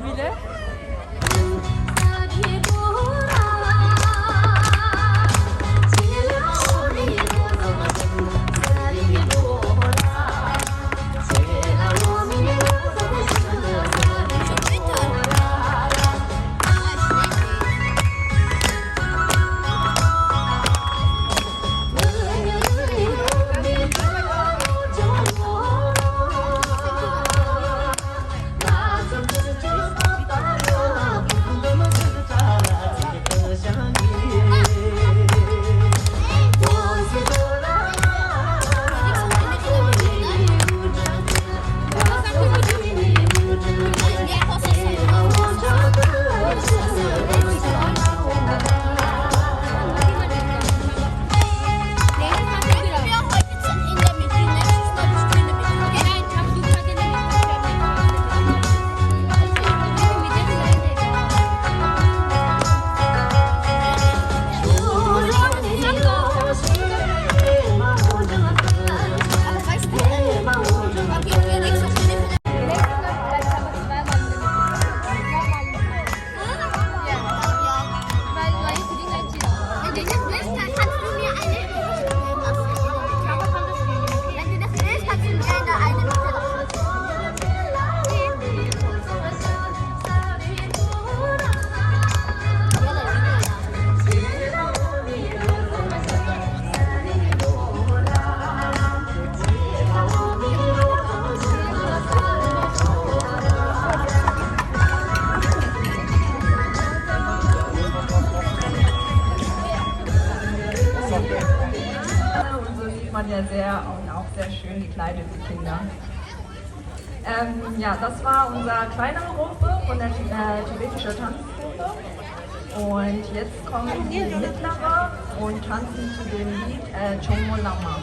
Und so sieht man ja sehr und auch sehr schön gekleidete Kinder. Ähm, ja, das war unsere kleinere Gruppe von der äh, tibetischen Tanzgruppe. Und jetzt kommen die mittlere und tanzen zu dem Lied äh, Chomo Lama.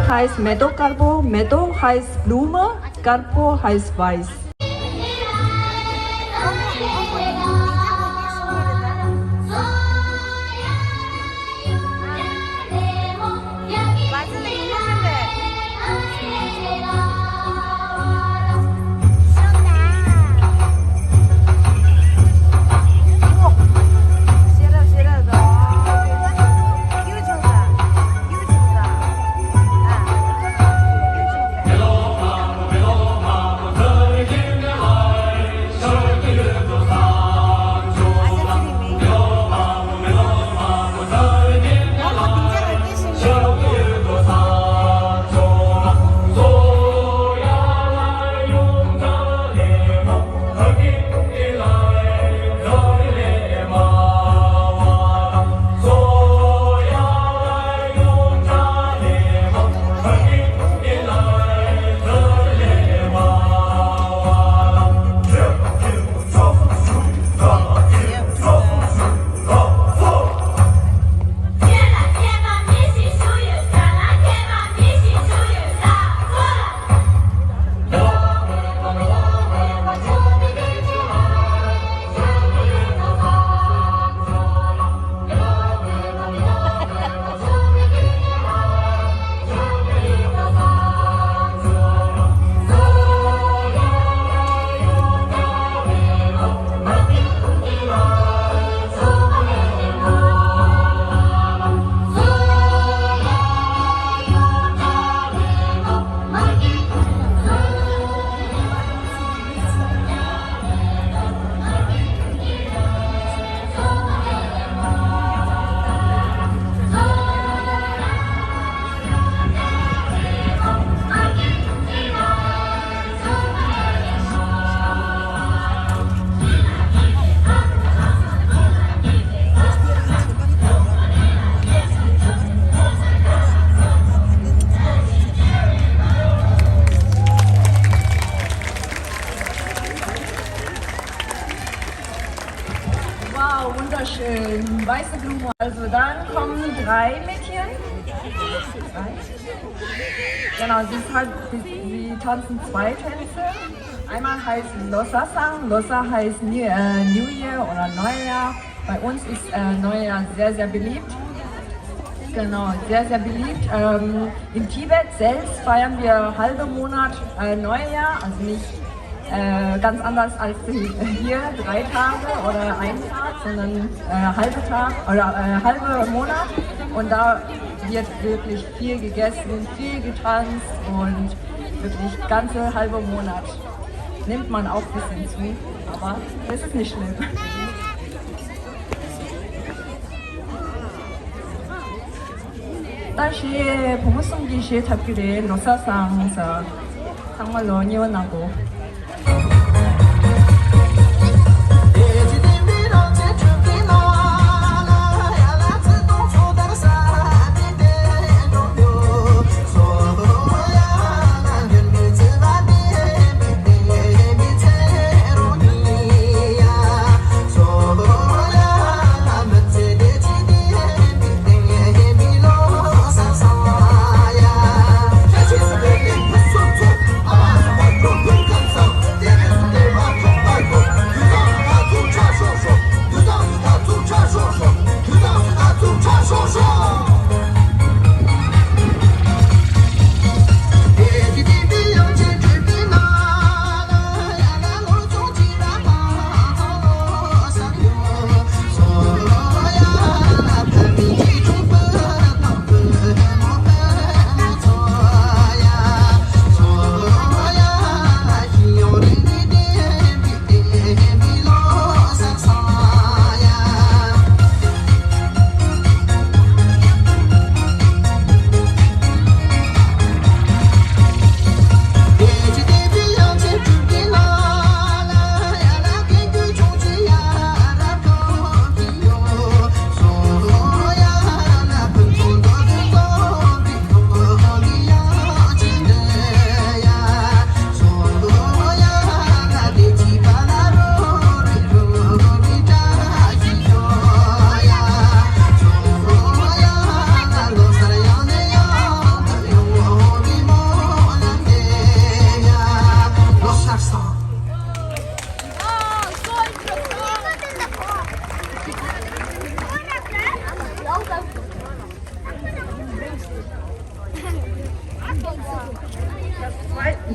Heißt Meadow Karpo, Meadow heißt Blume, Karpo heißt weiß. Weiße Blume. Also dann kommen drei Mädchen. Drei. Genau, sie, hat, sie, sie tanzen zwei Tänze. Einmal heißt Losar San. Losar heißt New, äh, New Year oder Neujahr. Bei uns ist äh, Neujahr sehr, sehr beliebt. Genau, sehr, sehr beliebt. Ähm, in Tibet selbst feiern wir halbe Monat äh, Neujahr, also nicht äh, ganz anders als hier, drei Tage oder ein Tag, sondern äh, halbe Tag oder äh, halbe Monat. Und da wird wirklich viel gegessen, viel getanzt und wirklich ganze halbe Monat nimmt man auch ein bisschen zu, aber das ist nicht schlimm. ད་གཞས་བུ་མོ་གསུམ་གྱིས་གཞས་འཁྲབ་ཀྱི་རེད། ལོ་གསར་བཟང་ཟེར། ཚང་མ་ལོ་མཉེས་པོ་གནང་གོ།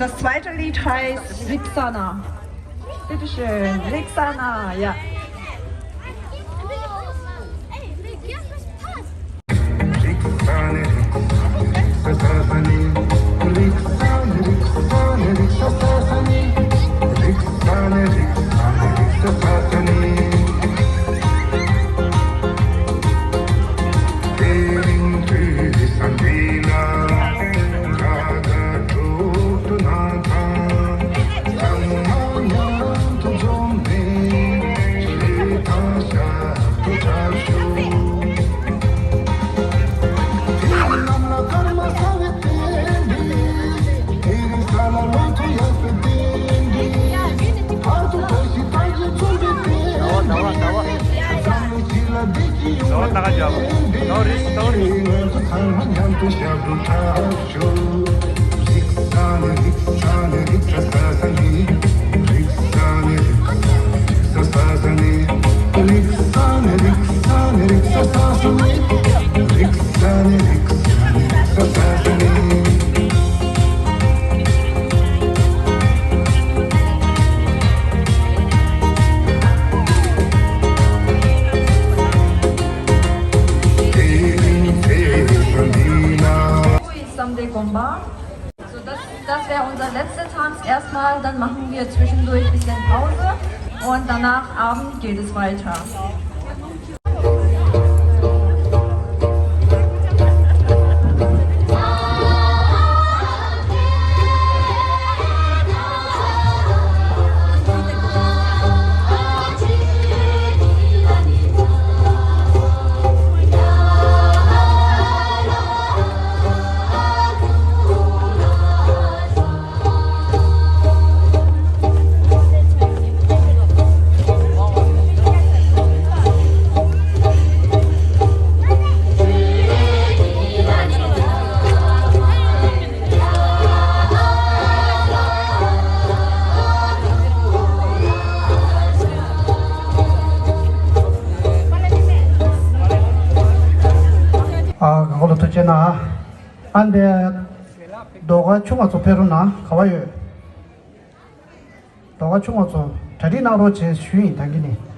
Das zweite Lied heißt Riksana. Bitteschön, Riksana, ja. So, das, das wäre unser letzter Tanz erstmal. Dann machen wir zwischendurch ein bisschen Pause und danach Abend geht es weiter. ན། ཨ་འདས། ཟློས་གར་ཆུང་བ་ཚོ་ཕེབས་རོགས་གནང་། ག་བ་ཡོད། ཟློས་གར་ཆུང་བ་ཚོ་གྲ་སྒྲིག་གནང་རོགས་བྱེད་ཞུས་ཡིན་ད་གིན་ནས།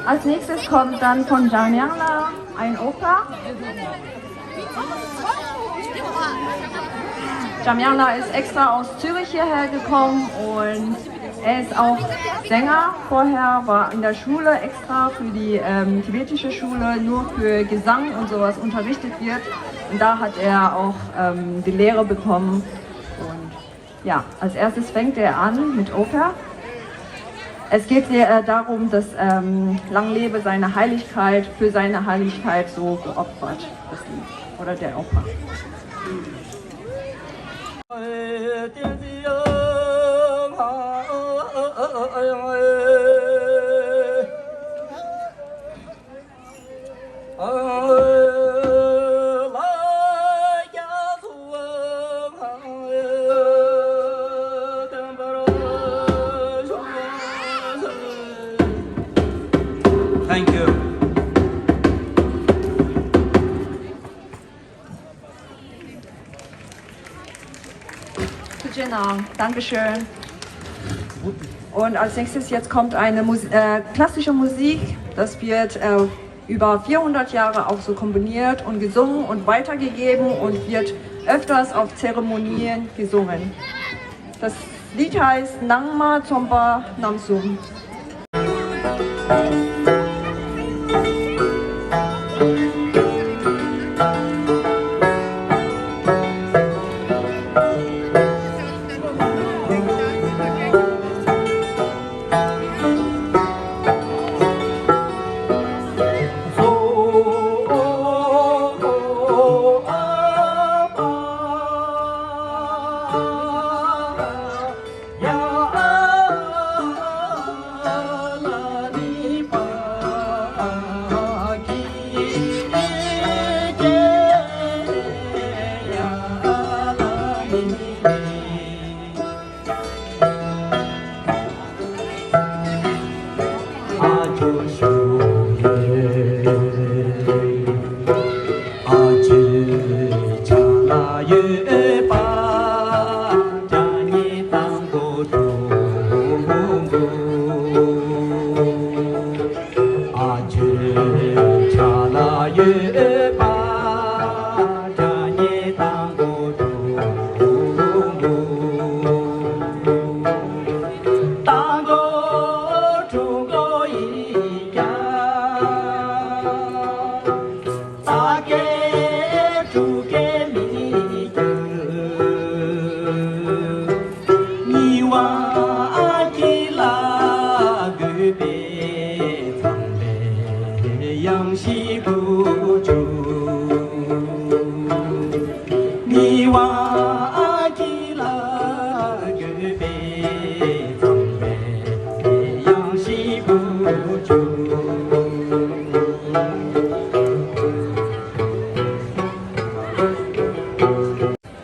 Als nächstes kommt dann von Jamiangla ein Opa. Jamiangla ist extra aus Zürich hierher gekommen und er ist auch Sänger. Vorher war in der Schule extra für die ähm, tibetische Schule nur für Gesang und sowas unterrichtet wird. Und da hat er auch ähm, die Lehre bekommen. Und Ja, als erstes fängt er an mit Oper. Es geht hier äh, darum, dass ähm, Lang lebe seine Heiligkeit für seine Heiligkeit so geopfert, das Lied oder der Opa. Thank you. Guten Abend. Dankeschön. Und als nächstes jetzt kommt eine Mus äh, klassische Musik. Das wird äh, über vierhundert Jahre auch so komponiert und gesungen und weitergegeben und wird öfters auf Zeremonien gesungen. Das Lied heißt Nangma Tsompa Namsum.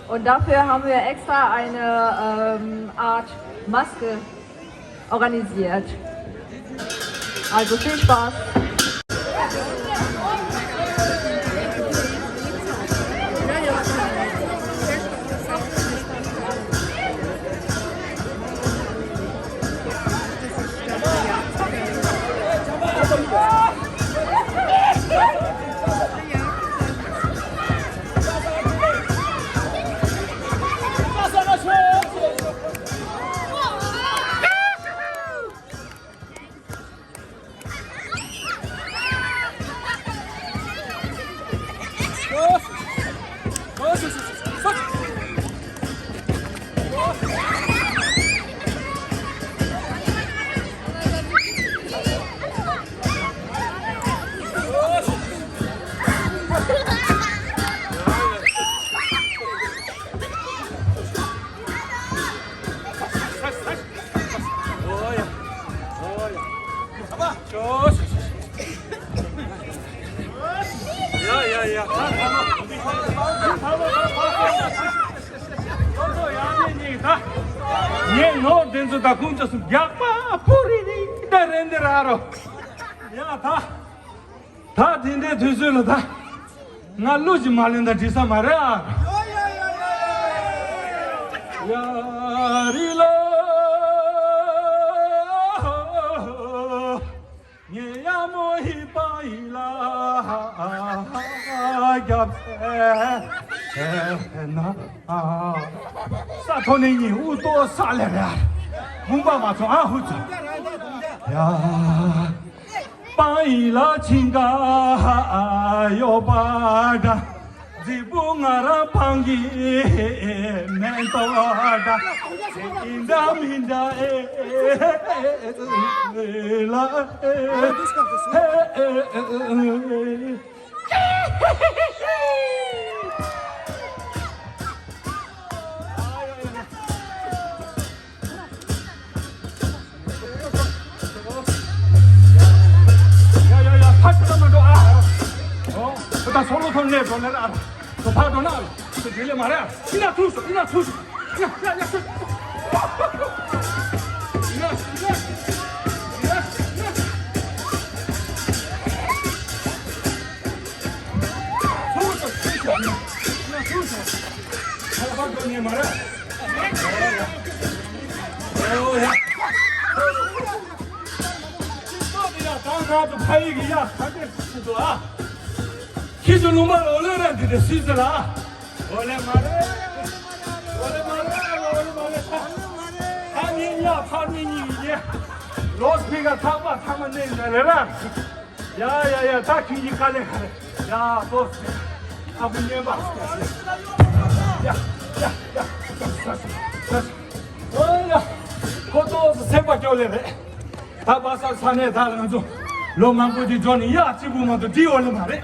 Und dafür haben wir extra eine ähm, Art Maske organisiert. Also viel Spaß! ངས་ནོར་དེ་ཚོ་ད་ཁུངས་ཅི་སུ་རྒྱག་པ་པོ་རི་རི་ད་རེད་འདི་ར་རོ། ཡ་ད། ད་དེ་འདྲའི་དུས་ཚོད་ལ་ད་ང་གླུ་ཞིག་མ་ལེན་ད་འགྲིག་ས་མ་རེད་ཨ། ཡ་རི་ལ། ས་ཐོ་ནས་ཉིན་དབུ་ཏོ་ས་ལེ་རེ། མུན་པ་མ་ཚོ་ཨ་ཧུ་ཚོ། ཡ། སྤང་ཡི་ལ་ཆིང་ག་ཡོ་པ་ད། རྫི་བུ་ང་རང་སྤང་གི་མེ་ཏོག་ད། ཨིན་ད་མིན་ད་ཨེ་ལ་ཨེ། ཡ་ཡ་ཡ། ཕར་ཕྱོགས་ལ་མ་འགྲོ་ཨ། ཨོ། ད་སོ་ལོ་ཐོན་ནས་འགྲོ་ནས་ཨ། ཚོ་ཕར་འགྲོ་ན་ཨ། ཚོ་དེ་ལས་མ་རེད་ཨ། ཕྱི་ལ་ཐུག་སོང་། ཕྱི་ལ་ཐུག་སོང་། ཡ་ཡ་ཡ། ཚོ་ཡ་ཡ་ཡ་ཡ། ཚོ་ཚོ་ཚོ་ཚོ། ཡ་ཚོ་ཚོ། ཁ་ལ་ཕར་འགྲོ་ནས་མ་རེད་ཨ། ཨོ་ཡ། ཁྱི་ཚོ་དེ་ཡ་ད་ང་ཚོ་ཕ་ཡི་གི་ཡ་ཁ་གཏད་ཚུགས་འདུག་ཨ། ཁྱི་ཚོ་ལུང་པ་ལོ་ལོ་ར་འདི་དེ་སུས་ཟེར་ཨ། ཨོ་ལེ་མ་རེད། ཨོ་ལེ་མ་རེད། ཨོ་ལེ་མ་རེད། ད་ངས་ཡ་ཕ་ནི་གཉིས་ཡིན། ལོ་སི་ཕི་ག་ཐག་པ་ཐག་མ་ནས་ན་རེད་ར། ཡ་ཡ་ཡ། ད་ཁྱི་ཡི་ཁ་ལེ་ཁ་ལེ། ཡ་ཏོ་སི། ཨ་བུ་ཉན་པ། ཡ་ཡ་ཡ། ཨོ་ཡ། ཁོ་ཏོ་སི་སེམས་པ་སྐྱོ་ལེ་རེད། ད་པ་ས་ས་ནས་ད་ང་ཚོ་ལོ་མང་པོ་ཅིག་འགྲོ་ནས་ཡག་གཅིག་པུ་མ་གཏོགས་འདི་འོ་ལེ་མ་རེད།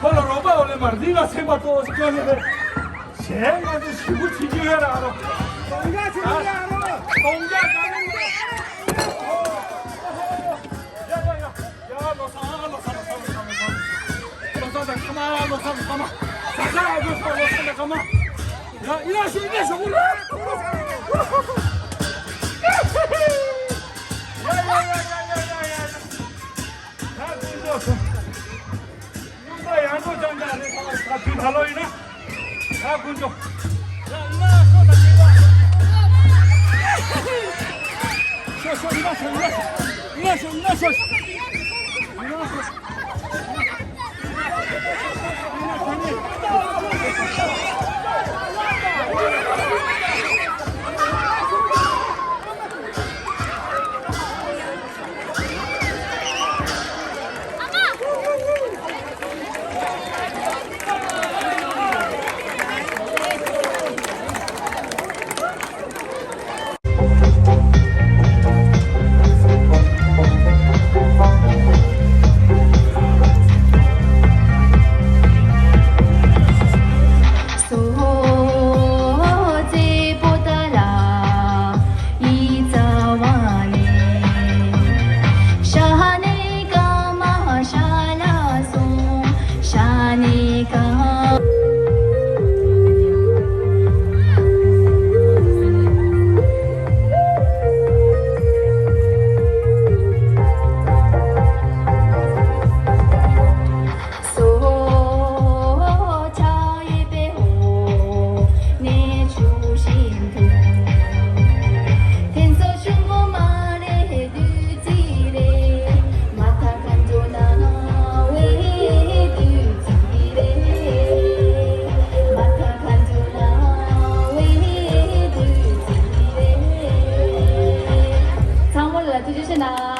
ཁོ་ལ་རོགས་པ་འོ་ལེ་མ་རེད། འདི་ང་སེམས་པ་ཏོག་ཙམ་སྐྱོ་ནས་རེད། གཞན་ང་ཚོ་ཞི་བོ་བྱེད་རྒྱུ་ཡོད་ར་རོ། གདོང་རྒྱག་བྱེད་ཀྱི་ཡ་རོ། གདོང་རྒྱག་ག་ནས་རེད། ཡ་ཡ་ཡ། ཡ་ལོ་སང་ལོ་སང་ལོ་སང་ལོ་སང་ལོ་སང་ལོ། ལོ་སང་དང་ཁ་མ་ལོ་སང་ཁ་མ། ས་ས་ལོ་སང་ལོ་སང་དང་ཁ་མ། ཡ་ཨི་ར་ཤུ་ཨི་ར་ཤུ་གུ་ར། ཡ་ཡ་ཡ་ཡ་ཡ་ཡ་ཡ། ད་ཀུན་སློང་སོང་། སྣུམ་པ་ཡང་སྒོ་ཅང་ཅང་རེད། ད་ད་དུས་ད་ལོ་ཡིན་ན། ད་ཀུན་སློང་། ཡ་ཨི་མ་ཤོག་ད་ཅིག་ད། ཤོག་ཤོག་ཨི་མ་ཤོག་ཨི་མ་ཤོག་ཨི་མ་ཤོག་ཨི་མ་ཤོག་ཨི་མ་ཤོག་ཚང་མ་ལ་ཐུགས་རྗེ་ཆེ་གནང་།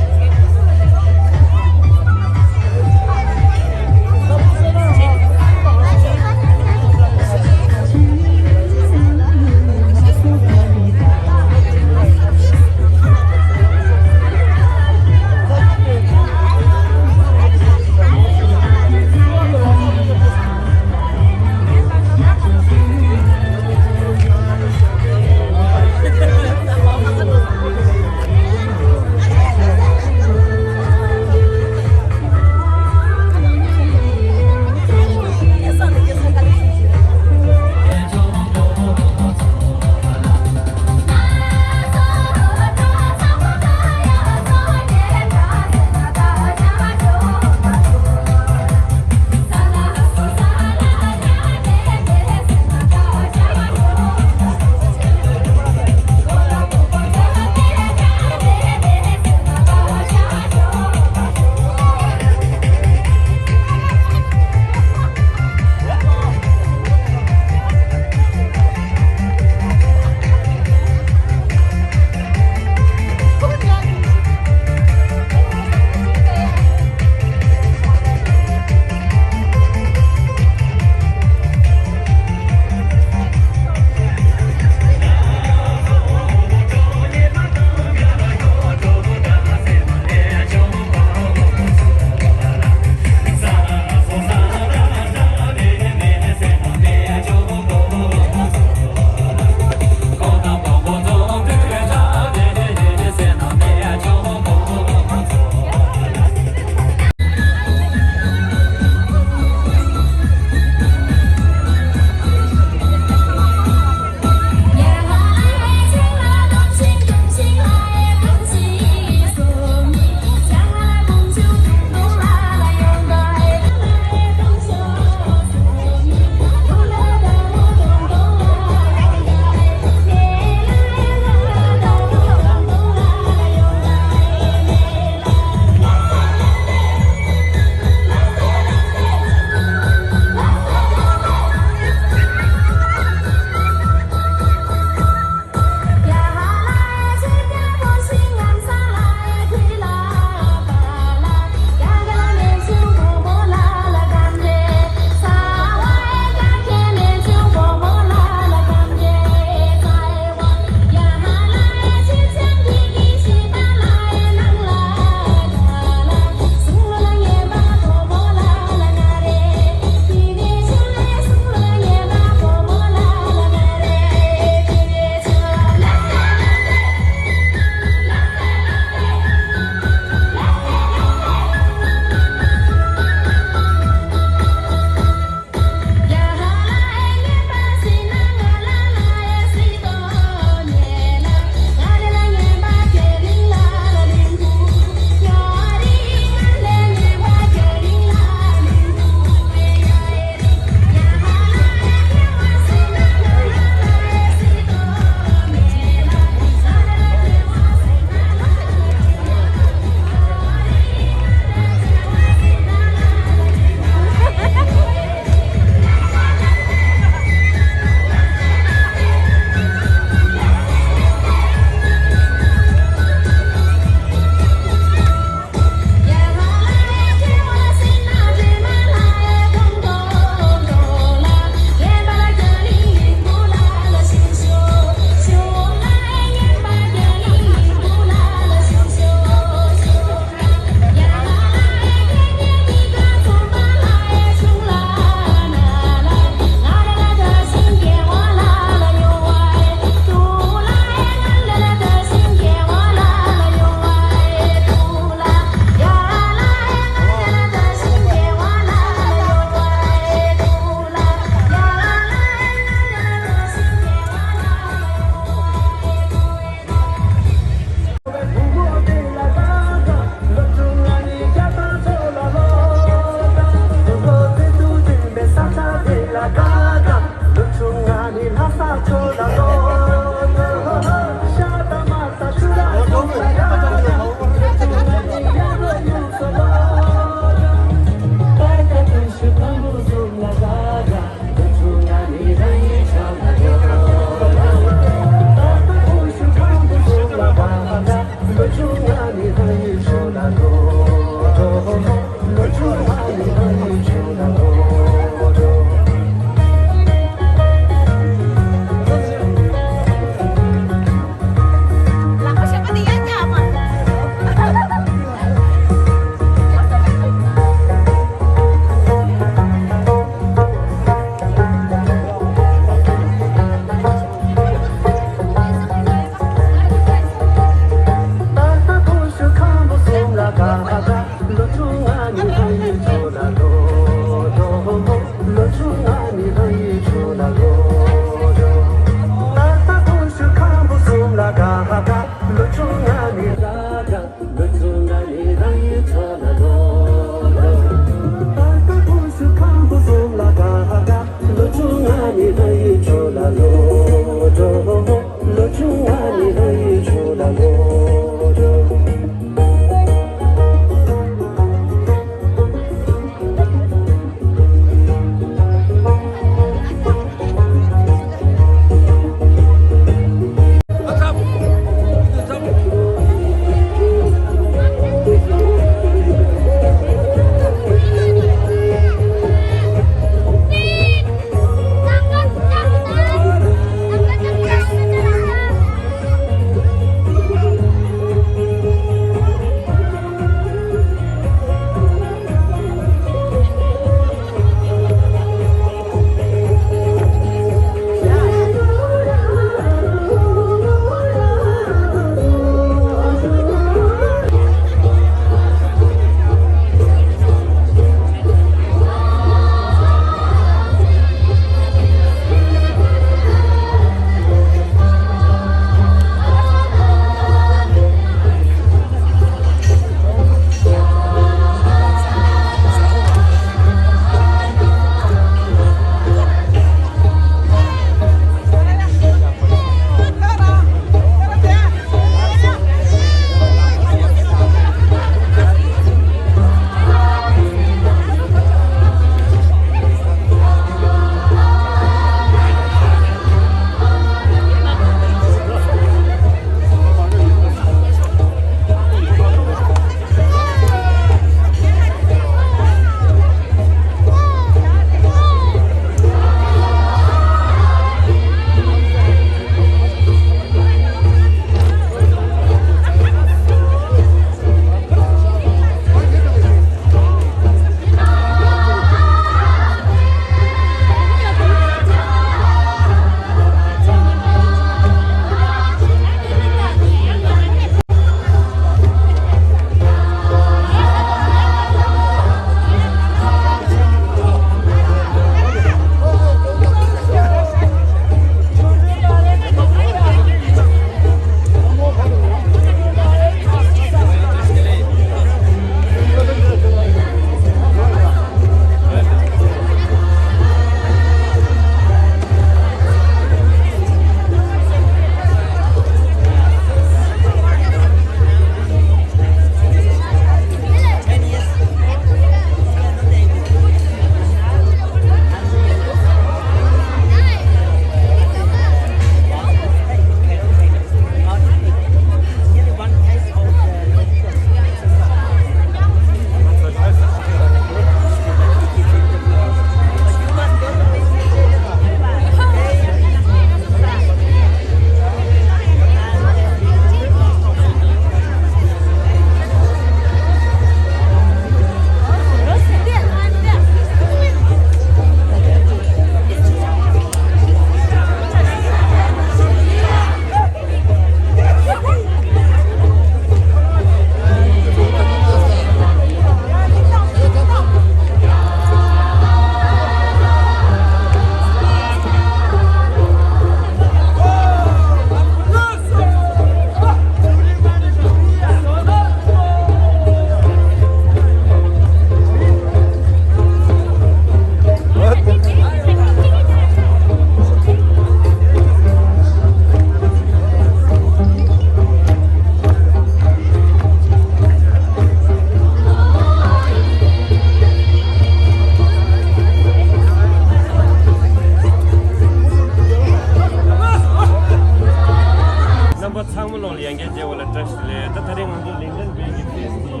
ཡང་བསྐྱར་མཇལ་བ་ལ་བཀྲ་ཤིས་བདེ་ལེགས། ད་ད་རེས་ང་ཚོ་ལིན་ཏན་བེ་གི་ཕེ་སི་ཊི་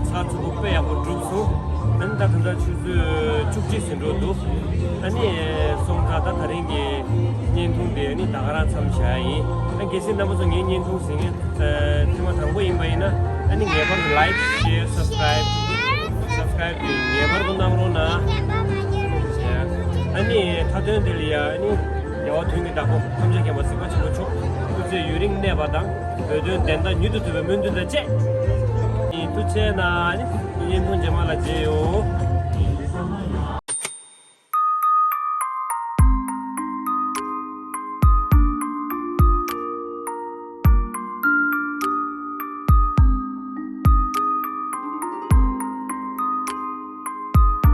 ཚགས་ཚུད་པོ་དཔེ་ཡག་པོ་གྲུབ་སོང་། ཨ་ནི་ད་ད་ལྟ་ཆུ་ཚོད་བཅུ་གཅིག་ཟིན་འགྲོ་འདུག་ཨ་ནི་སོང་ཙང་ད་ད་རིང་གི་བརྙན་ཐུང་དེ་ཨ་ནི་ད་ག་རང་མཚམས་བཞག་ཡིན། ཨ་གལ་སྲིད་རྣམ་པ་ཚོ་ངའི་བརྙན་ཐུང་གཟིགས་མཁན་ཐེངས་མ་དང་པོ་ཡིན་པ་ཡིན་ན། ཨ་ནི་ངེས་པར་དུ་ལའིཀ་ཤེར་སབ་སི་ཀ་རའིབ་སབ་སི་ཀ་རའིབ་དེ་ངེས་པར་དུ་གནང་རོགས་གནང་། ཨ་ནི་མཐའ་དོན་དེ་ལ་ཡ་ཨ་ནི་རྒྱལ་བ་དོན་གྱི་བདག་པོ་ཐམས་ཅད་མཁྱེན་པ་གཟིགས་པ་ཆེན་པོ་མཆོག་སྐུ་ཚེ་ཡུན་རིང་གནས་པ་དང་། བོད་དོན་བདེན་མཐའ་མྱུར་དུ་ཐོབ་པའི་སྨོན་འདུན་དང་བཅས། ཐུགས་རྗེ་གནང་། ཨ་ནི་བརྙན་ཐུང་རྗེས་མ་ལ་མཇལ་ཡོང་།